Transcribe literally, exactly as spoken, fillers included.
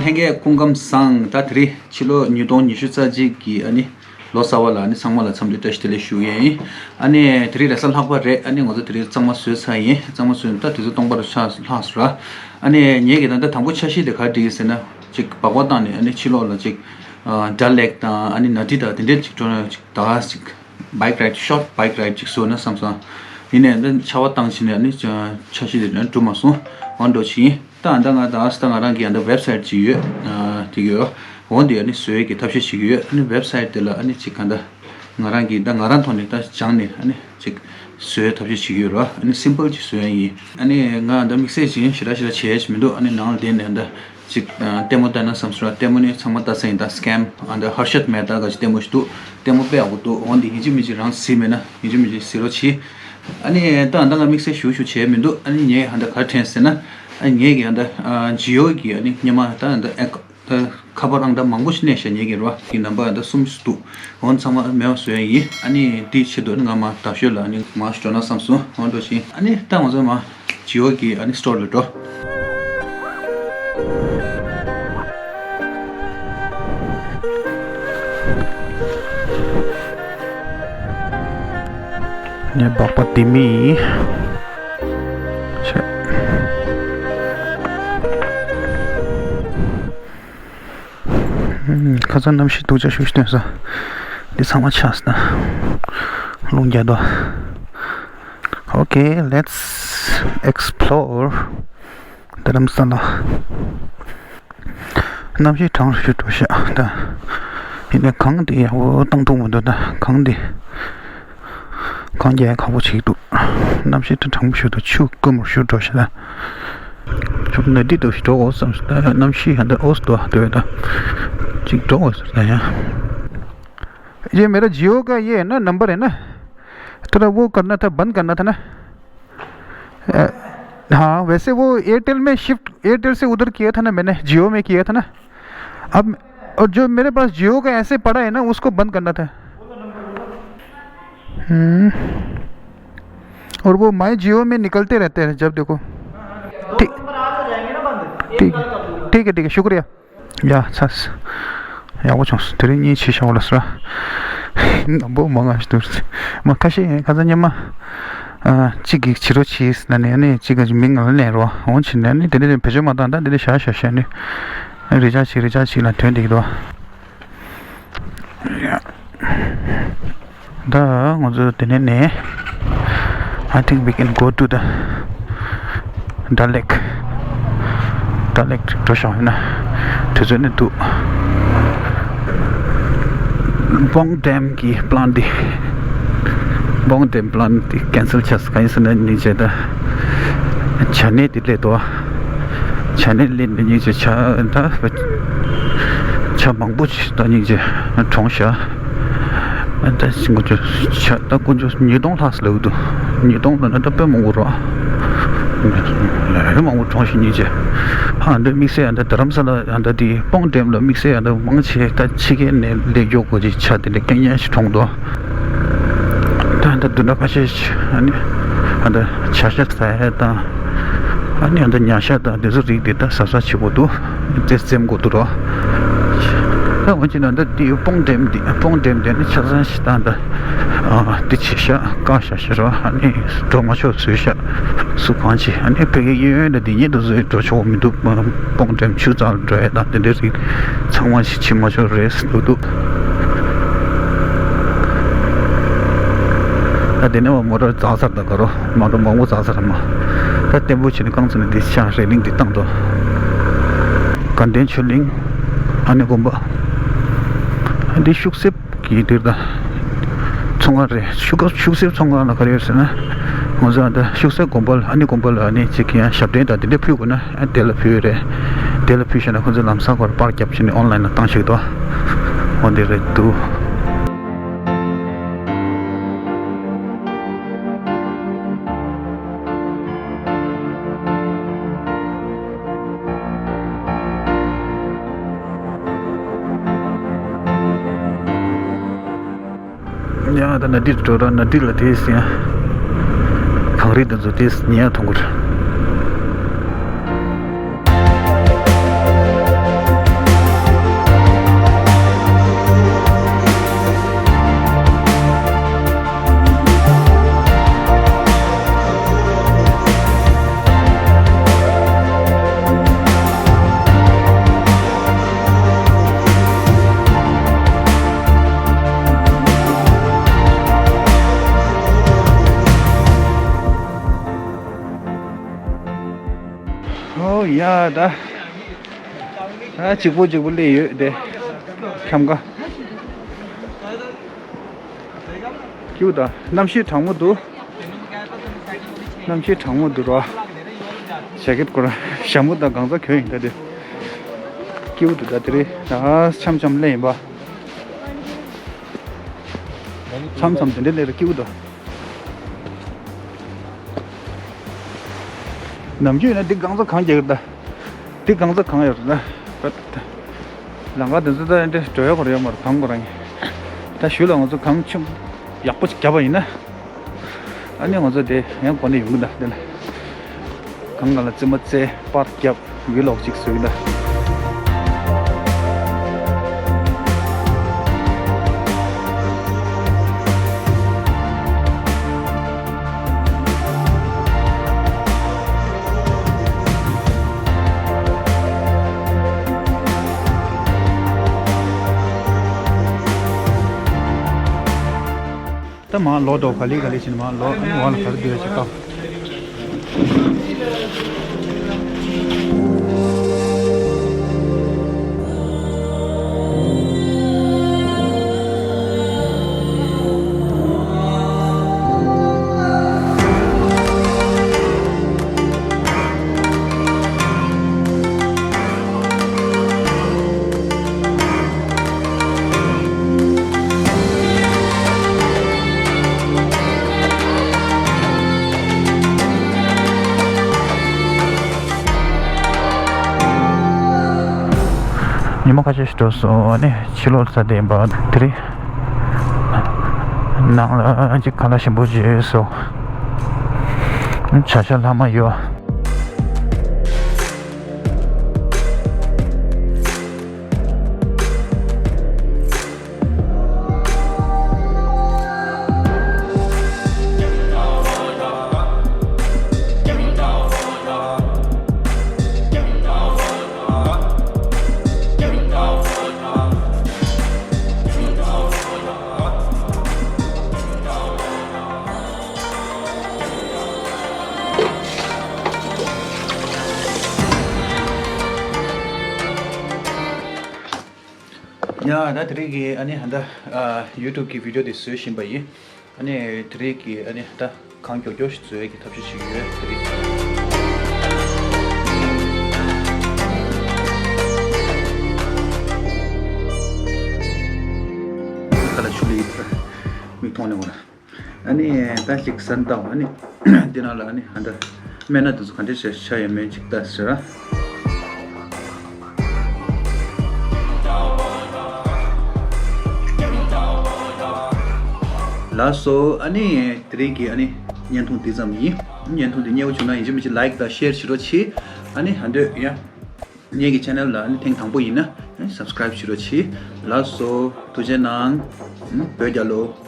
ལྷན་རྒྱས་སྐུ་ཁམས་བཟང་། ད་དེ་རིང་ཕྱི་ལོ་ཉིས་སྟོང་ཉི་ཤུ་རྩ་གཅིག་གི་ཨ་ནི་ལོ་གསར་པ་ལ་ཨ་ནི་ཚང་མ་ལ་འཚམས་འདྲི་བཀྲ་ཤིས་བདེ་ལེགས་ཞུ་གི་ཡིན། ཨ་ནི་དེ་རིང་རེས་གཟའ་ལྷག་པ་རེད། ཨ་ནི་ང་ཚོ་དེ་རིང་གཙང་མ་བཟོས་ཚར་ཡིན། གཙང་མ་བཟོས་ད་དུས་ཚོད་སྟོང་པ་རུ་ཆགས་ལྷག་སོང་ར། ཨ་ནི་ངེད་ཀྱི་ད་ལྟ་དང་པོ་འཆར་གཞི་དེ་ག་རེ་བསྒྲིགས་ཡིན་ཟེར་ན་ཅིག་སྦག་སྦག་བཏང་ནས་ཨ་ནི་ཕྱི་ལོགས་ལ་ཅིག་ཌལ་ལེག་དང་ཨ་ནི་ནཱ་ཌི་དང་དེ་འདྲས་ཅིག་འགྲོ་ན་ཅིག་ད་ཅིག bike ride, short bike ride ཅིག་བཟོས་ན་བསམ་སོང་། ཡིན་ནའི་འདི་ཆར་པ་བཏང་ཕྱིན་ནས་ཨ་ནི་འཆར་གཞི་དེ་ནས་འགྲུབ་མ་སོང་། འོ་འགྲོ་ཕྱིན་ཡིན། ད་ཨ་ད་ང་ད་ཨ་ད་ང་རང་གི་ཨ་ད་ཝེབ་སའིཊ་ཅིག་ཡོད། ཨ་དེ་གི་འོ་འདི་ཨ་ནི་བཟོ་ཡས་ཀྱི་ཐབས་ཤེས་བྱེད་ཀྱི་ཡོད། ཨ་ནི་ཝེབ་སའིཊ་དེ་ལ་ཨ་ནི་ཅིག་ག་ད་ང་རང་གི་ད་ང་རང་ཐོག་ནས་ད་སྦྱངས་ནས་ཨ་ནི་ཅིག་བཟོ་ཡས་ཐབས་ཤེས་བྱེད་ཀྱི་ཡོད་ར། ཨ་ནི་སིམ་པལ་ཅིག་བཟོ་ཡས་ཡིན། ཨ་ནི་ང་ཨ་ད་དམིགས་བསལ་ཅིག་ཞེ་དྲག་ཞེ་དྲག་བྱེད་ཡས་ཅིག་མི་འདུག་ཨ་ནི་ནང་ལ་བསྡད་ནས་ཨ་ད་ཅིག་ཨ་ལྟད་མོ་ལྟ་ན་བསམ་སོང་ར། ལྟད་མོ་ནི་ཚང་མ་ལྟ་ས་ཡིན། ད་སི་ཀེམ་ཨ་ད་ཧར་ཤད་མེད་ད་ག་ཅིག་ལྟད་མོ་ཞིག་འདུག་ལྟད་མོ་དཔེ་ཡག་པོ་འདུག་འོ་འདི་ཡིན་གཅིག་མིན་གཅིག་རང་གཟིགས་མེད་ན་ཡིན་གཅིག་མིན་གཅིག་གཟིགས་རོགས་གྱིས། ཨ་ནི་ད་ཨ་ད་ང་དམིགས་བསལ་ཞུ་ཞུ་བྱས་མི་འདུག་ཨ་ནི་ངས་ཨ་ད་ག་རེ་དྲན་ཟེར་ན། ཨ་ངས་ཀྱི་ཨ་ད་ཇི་ཡོ་གི་ཨ་ནི་སྔོན་མ་ད་ཨ་ད་ཨེ་ད་ཁ་པར་ཨང་གྲངས་མང་པོ་ཞིག་གནས་བཞག་ངས་ཀྱི་རོ་གི་ནམ་བར་ཨ་ད་གསུམ་ཞིག་འདུག་འོ་ཚང་མ་མེད་པ་བཟོ་ཡ་ཡིན། ཨ་ནི་དེའི་ཆེད་དུ་ཨ་ནི་ང་མ་དྲག་ཤོས་ལ་ཨ་ནི་མར་འགྲོ་ན་བསམ་སོང་། འོ་འགྲོ་ཞིང་ཨ་ནི་ད་ང་ཚོ་མ་ཇི་ཡོ་གི་ཨ་ནི་སི་ཊོར་ལ་འགྲོ། ངས་སྦག་སྦག་འདི་མི་ཆེ། ཁ་སང་གནམ་གཤིས་སྡུག་ཅག་ཤུགས་ཤིག་སྟོན་ས། འདི་ཚང་མ་ཆགས་སོང་། རླུང་རྒྱག་དོ། Okay, let's explore དྷ་རམ་ས་ལ། གནམ་གཤིས་གྲང་རུ་ཞུ་འགྲོ་ཤག་ད། ཡིན་ནའི་གངས་འདི་ཡག་པོ་བཏང་ཐུབ་མི་འདུག་ད་གངས་འདི། གངས་རྒྱག་ཁག་པོ་ཞིག་འདུག་གནམ་གཤིས་ད་གྲང་མོ་ཞུ་འདུག་ཆུ་སྐམ་རུ་ཞུ་འགྲོ་ཤག་ད། ཆུ་ནི་འདི་འདུག་ཞིག་འགྲོ་འོ་བསམ་སོང་། ད་གནམ་གཤིས་ཡང་ད་འོ་སུ་འདུག་འདོད་ད། ཅིག་འགྲོ་འོ་ཟེར་ད་ཡང་། ये मेरा जियो का ये है ना, नंबर है ना? थोड़ा वो करना था, बंद करना था ना। अ, हाँ, वैसे वो एयरटेल में शिफ्ट, एयरटेल से उधर किया था ना मैंने, जियो में किया था ना। अब, और जो मेरे पास जियो का ऐसे पड़ा है ना, उसको बंद करना था। हम्म। और वो माय जियो में निकलते रहते हैं जब देखो। ठीक, ठीक, ठीक है, ठीक है, शुक्रिया। ཡ་ཚ། ཡག་པོ་བྱུང་སོང་། དེ་རིང་གཉིད་ཆེ་ཤོས་ལ་སོ། ནམ་པོ་མང་ང་ཞིག་འདུག་མ་ཁ་ཤས་ཡིན་ཁ་སང་ཉི་མ། ཨ། གཅིག་གིས་བྱེད་རོགས་བྱེད་ཟེར་ནས་ནི་གཅིག་གིས་མིང་ང་ལ་ལན་རོགས་འོང་བྱས་ནས་ནི་དེ་འདྲ་བེད་སྤྱོད་མ་བཏང་ད་འདི་འདྲ་བཞག་བཞག་བཞག་ནི། རེ་ཆག་བྱེད་རེ་ཆག་བྱེད་ལ་དོན་འདི་གི་འདུག་ད་ང་ཚོ་དེ་ནས་ནས། I think we can go to the Dal Lake. Dal Lake འགྲོ་ཤོག་ཡིན་ན། དུས་ཚོད་ནི་འདུག Bong Dam གི་པི་ལན་འདི། Bong Dam པི་ལན་འདི་ཀེན་སལ་བྱས་གང་ཡིན་ཟེར་ན་ནི་བྱས་ད། བྱ་ནས་འདི་སླེབས་འདུག་བྱ་ནས་སླེབས་ནས་ཉིན་གཅིག་བྱ་ད་བྱ་མང་པོ་ཞིག་ད་ཉིན་གཅིག་གྲོངས་ཤག་ད་ཞིང་ཀུན་ཆུ་བྱ་ད་ཀུན་ཆུ་ཉིས་སྟོང་ལྷག་ཙམ་ལབ་འདུག་ཉིས་སྟོང་ལབ་ན་ད་དཔེ་མང་པོ་རེད། ལས་མང་པོ་གྲོངས་ཤག་ཉིན་གཅིག་ཨ་འདི་དམིགས་བསལ་ཨ་ད་རྡ་རམ་ས་ལ་ཨ་ད་དེ་སྤོང་འགྲེམས་ལ་དམིགས་བསལ་ཨ་ད་མང་ཆེ་ད་ཕྱི་རྒྱལ་ནས་སླེབས་མགྱོགས་པོ་ཅིག་བྱ་དེ་འདྲ་སྐད་ཉན་ཞིག་གྲོངས་འདུག་ད་ད་དུ་འདྲ་ཁ་ཤས་ཤིག་ཨ་ནི་ཨ་ད་བྱ་ཤ་ཟ་ཡ་དང་ཨ་ནི་ཨ་ད་ཉ་ཤ་དང་དེ་ཚོ་རིགས་དེ་ད་ཟ་ས་བྱེད་དགོས་འདུག་དེ་འཛེམ་དགོས་འདུག་རོ། ད་འོན་ཀྱང་ད་དེ་སྤོང་འགྲེམས་དེ་སྤོང་འགྲེམས་དེ་ནི་ཆ་ཚང་ཞིག་ད་ད་དེ་བྱེད་ཤ་བཀག་ཤ་ཤ་རོ། ཨ་ནི་འགྲོ་མ་ཆོག་བཟོས་ཤ་སུ་གང་བྱེད། ཨ་ནི་ཕ་གི་གཡས་གཡོན་ད་དེ་ཉིད་དུ་བཟོས་འགྲོ་ཆོག་མི་འདུག་སྤོང་འགྲེམས་ཆུ་རྩ་ལ་འགྲོ་ཡ་དང་དེ་འདྲའི་རིགས་ཚང་མ་ཞིག་བྱེད་མ་ཆོག་རེད་འདུག་འདུག་ད་དེ་ནས་མོ་ཊ་འཛེགས་ཚར་ད་ག་རོ། མོ་ཊ་མང་པོ་འཛེགས་ཚར་མ། ད་བརྟན་པོ་བྱས་ནས་རྐང་ཚུགས་ནས་འདི་ཤ་རེ་གླིང་འདི་བཏང་དོ། དགའ་ལྡན་ཆོས་གླིང་། ཨ་ནི་དགོན་པ། འདི་ཤུག་གསེབ་ཀྱི་འདིར་ད། ཚོང་ཁང་རེད། ཤུག་ཤུག་གསེབ་ཚོང་ཁང་ལ་ག་རེ་ཡོད་ཟེར་ན། ང་ཚོ་ཨ་ད་ཤུག་གསེབ་དགོན་པ་ལ་ཨ་ནི་དགོན་པ་ལ་ཨ་ནི་ཅིག་ཡང་ཞབས་བརྟན་དང་དེ་འདྲ་ཕུལ་དགོས་ན་ཨ་དེ་ལ་ཕུལ་རེད། དེ་ལ་ཕུལ་ཤེ་ན་ཁོ་ཚོ་ལམ་སང་ཁོར་པར་རྒྱབ་བྱས་ནས་ཨོན་ལན་ལ་བཏང་ཤེས་ཀྱི་འདུག་འོ་འདི་རེད་འདུག་ཡང་ད་ནཱ་ཌི་འགྲོ་ར། ནཱ་ཌི་ལ་དེས་ཡང་གངས་རི་དེ་ཚོ་དེས་ཉལ་ཡ་མཐོང་གི་རེད། ཡ་ད། ཨ་གཅིག་པོ་གཅིག་པོ་སླེབས་ཡོད་དེ། ཁམས་ཀ་སྐྱིད་པོ་ད། གནམ་གཤིས་གྲང་མོ་འདུག་གནམ་གཤིས་གྲང་མོ་འདུག་ར། ཇེ་ཀེད་ཁུར་ཞྭ་མོ་དང་གང་ཚ་གྱོན་ཡིན་ད་དེ། སྐྱིད་པོ་འདུག་ད་དེ་རེད། ཨ་འཆམ་འཆམ་སླེབས་ཡིན་པ། མཚམས་མཚམས་དེ་འདྲའི་སླེབས་ར་སྐྱིད་པོ་འདུག་ནམ་རྒྱུན་ཡིན་ན་འདི་གང་ཚ་གང་རྒྱག་གི་ད། འདི་གང་ཚ་གང་ཡོད་རེད་ད། ལམ་ཁ་དེ་ཚོ་ད་འདྲ་འགྲོ་ཡ་གོ་རེ་ཡོད་མ་རེད་གང་གོ་རང་ཡིན། ད་གཞུག་ལ་ང་ཚོ་གང་ཆུང་ཡག་པོ་ཅིག་བརྒྱབ་པ་ཡིན་ན། ཨ་ནི་ང་ཚོ་དེ་ཡང་གོ་ནས་ཡོང་གི་ད་དེ་ལ། གང་ག་ལ་རྩེད་མོ་རྩེ་པར་རྒྱབ་བི་ལོག་ཅིག་བཟོས་གི་ད། ད་མར་ལོག་འགྲོ་ག་ལེ་ག་ལེ་བྱས་ནས་མར་ལོག་ཨ་ནི་འོག་ལ་ག་རེ་འདུག་ཡ་ཅིག་ལྟ། ཉི་མ་ཁ་ཤས་ཤིག་འགྲོ་སོང་། ཨ་ནི་ཕྱི་ལོགས་ས་དེ་ཡིན་པ་དེ་རེད། ནང་ལ་ཅིག་ཁ་ལག་ཞིམ་པོ་བརྗེས་སོང་། བྱ་ཤ་ལྷག་མ་ཡོད། ཡ་ད་དེ་རིང་གི་ཨ་ནི་ཧ་ད་ཡུ་ཊུབ་གི་བི་ཌི་ཡོ་དེ་བཟོ་བཞིན་པ་ཡིན། ཨ་ནི་དེ་རིང་གི་ཨ་ནི་ད་གང་མགྱོགས་མགྱོགས་ཤིག་བཟོ་ཡས་ཀྱི་ཐབས་ཤེས་བྱེད་ཀྱི་ཡོད་དེ་རིང་། ཁ་ལག་ཆུ་ལི་མིག་མཐོང་ནས་འོ་ན། ཨ་ནི་ད་ཅིག་ཟན་བཏང་། ཨ་ནི་འདི་ནང་ལ་ཨ་ནི་ཧ་ད་སྨན་སྣ་དེ་ཚོ་ག་འདྲས་བྱས་ཆ་ཡོད་མེད་ཅིག་ལྟ་ཟེར་ར། ལགས་སོ། ཨ་ནི་དེ་རིང་གི་ཨ་ནི་བརྙན་ཐུང་འདི་ཙམ་ཡིན། བརྙན་ཐུང་འདི་མཉེས་པོ་བྱུང་ན་ཡིན་གཅིག་མིན་གཅིག་ལའིཀ་དང་ཤེར་བྱེད་རོགས་གྱིས། ཨ་ནི་ཧ་འདོད་ཡ། ངེད་ཀྱི་ཆེ་ནལ་ལ་ཨ་ནི་ཐེངས་དང་པོ་ཡིན་ན་ཨ་ནི་སབ་སི་ཀ་རེབ་བྱེད་རོགས་གྱིས། ལགས་སོ། ཐུགས་རྗེ་གནང་། ཨ་ནི་བོད་རྒྱལ་ལོ།